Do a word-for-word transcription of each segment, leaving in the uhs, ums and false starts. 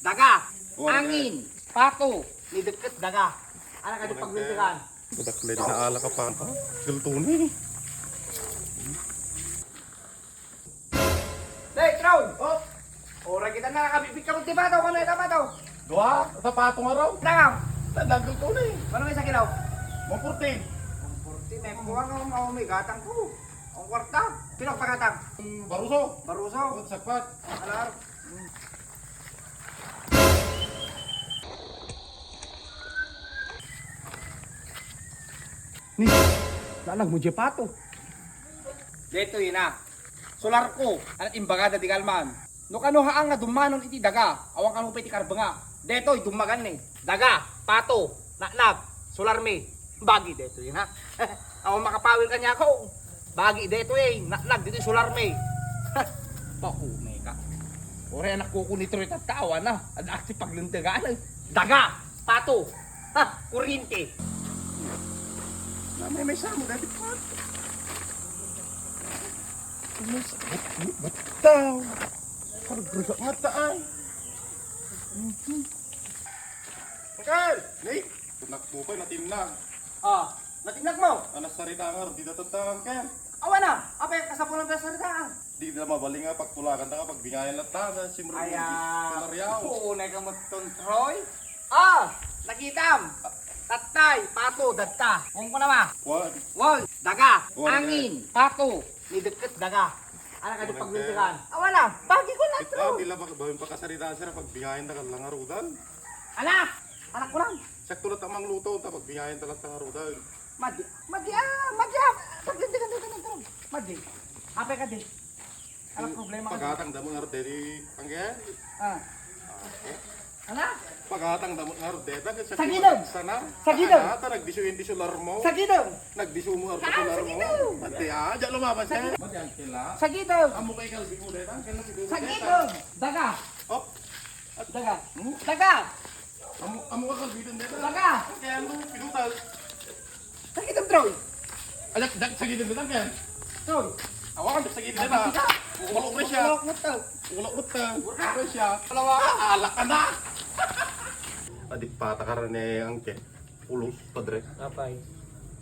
Daga, angin, pato, ni deket daga. Ano ka di paglintikan? Budak led na ala ka pa. Gulto ni. Hey, Crow! Oh! Oray kita na nakabibig ka magtipato. Ano yung tapato? Dua, tapato nga raw. Tama! Tanda, gulto ni. Ano may sa kilaw? One forty. One forty, may kuha nga, may gatang ko. Ang kwarta. Sino ang pagatang? Baruso. Baruso. Oh, sakpat. Alar. Ni, nalag mo, Jepato. Detoy na. Solar ko. Anat imbagada ti kalman. No kano haan nga dummanon iti daga, awan kano pay ti karbenga. Detoy, dummagan ni. Daga, pato, naknak, solar mi. Bagi detoy na. Awan makapawil kaniako. Bagi detoy, eh, naknak ditoy solar mi. Pakunay ka. Ore anak ko ni Troy tattawa na. Adda ti paglentegan. Daga, pato, ha, kuryente. Namay may samo dati pa. Ano sa ba't, ba't, ba't tao? Parang brusak nga taay. Mhm. Uncle! Nay! Tunakbo pay, natimnag. Ah, natimnag mo? Anak sarita nga, di datatang, Uncle. Awan na, apay, kasapulan ka sarita. Di na mabaling nga, pagtulakan ta nga, pagbingayan na ta, na simrong Aya, Sunaryaw. Puunay ka mo, Ton Troy. Ah, nakitam. Tattay, pato, dadta. Kung ko na ma. Wan. Wal, daga, Wan, angin, pato, ni deket daga. Anak ka di Wan, paglintikan. Awan na, bagi ko na, Ito, Troy. Di lang baka bawin pakasaritaan sila, pagbingayan na ka lang arudan. Anak! Anak ko lang. Sakto lang tamang luto, ta pagbingayan ta lang ta nga rudan. Madi, madi, ah, madi, ah. Saglit, saglit, saglit, saglit. Madi. Apay ka di. Ano problema ka? Pagatang damo nga rudan, di, Angkel? Ah. Ano? Pagatang damo nga rudan, ta sa Sa gidong! Sana? Sa gidong! Ata, nagdiso yung diso larmo. Sa gidong! Nagdiso mo, arto Ah, sa larmo. Gidong! Ate, ah, diyan lumaban siya. Sa gidong! Madi, Angkel, ah. Sa gidong! Amo kay Calvin mo, deta, Angkel, na si Dudut, Sa deta. Gidong! Daga! Oh. Daga! Hmm? Daga! Amo, amo ka kalbitan dito. Daga! Kaya ano, pinutal. Sakit ang Troy! Anak, dak, sakit ang datang ka. Troy! Awa ka, sakit ang Sakit data. Ka? Wala ko siya. Wala ko ta. Wala ko ta. Wala ko siya. Wala ka. Ah, alak ka na. Adik pata ka rin eh, ang ke. Pulos, padre. Apay.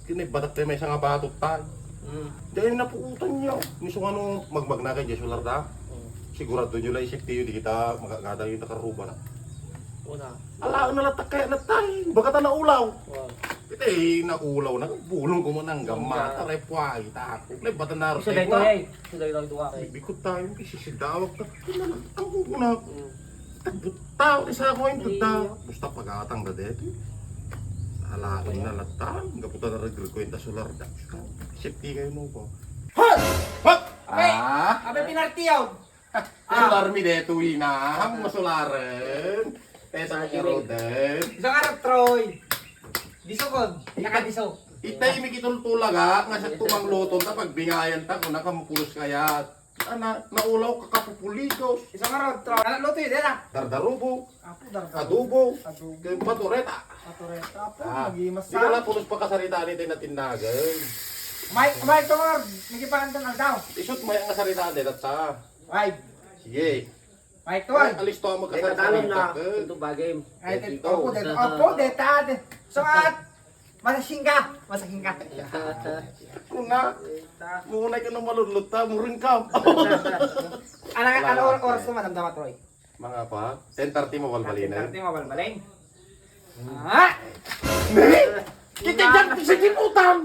Kini batak tayo may isang abatot tayo. Mm. Dahil napuutan niya. Miso ano, magmagnakan niya, sular da. Mm. Sigurado nyo lang isip tiyo, di kita magagada yung takaruba na. Una. Ala, nalatak kaya na tayo. Baka ta naulaw. Wow. Kita eh, naulaw na. Bulong ko mo nang Ang gamata, ga- repuay, tako. May bata na Isa rin dito, na. Eh. Isa dito, dito, eh. Bikot tayo, kisisidawag ka. Ang kukunak. Mm. Tagbutaw, isa ko yung tuta. Iyo. Basta pagatang da dito. Alain na latan. Gaputan na rin ko yung tasular. Safety kayo mo ko. Hot! Hot! Abay, Ah! Abay, pinartiyaw. Ah. Sular mi dito, ina. Ham mo sularen. Pesa mo Sorry. Roden. Isa ka na, Troy. Disukod. Nakadiso. Itay mi kitultulaga, nga sa tumang luton ta, pagbingayan ta, kung nakamupulos kayat. Ana, naulaw ka kapupulitos. Isa nga raw, tra-, ano, luto yun, yan, ah? Dardarubo. Apo, dardarubo. Adobo. Adobo. Kaya patureta. Patureta, apo, Ah, magimas di ka na. Lang pulos pa kasarita ni Tina Tinagan. May, may ito nga, nagipangan ng aldaw. Isut may ang kasarita ni Tata. Ay. Sige. May ito, Ay, ah. Alis to ang Deta talon na. Kasarita. Ito bagay. Ay, Deta ito, ito. Apo, deta, apo, deta, de-, so, at, Masasing ka! Masasing ka! Kuna, muna ka na maluluta, muring ka. Ano, ano or-, oras naman, damdamat, Roy? Mga pa, ten thirty mo, balbalin. Ten thirty mo, balbalin. Ah! Ne? Kita dyan, sa siputan!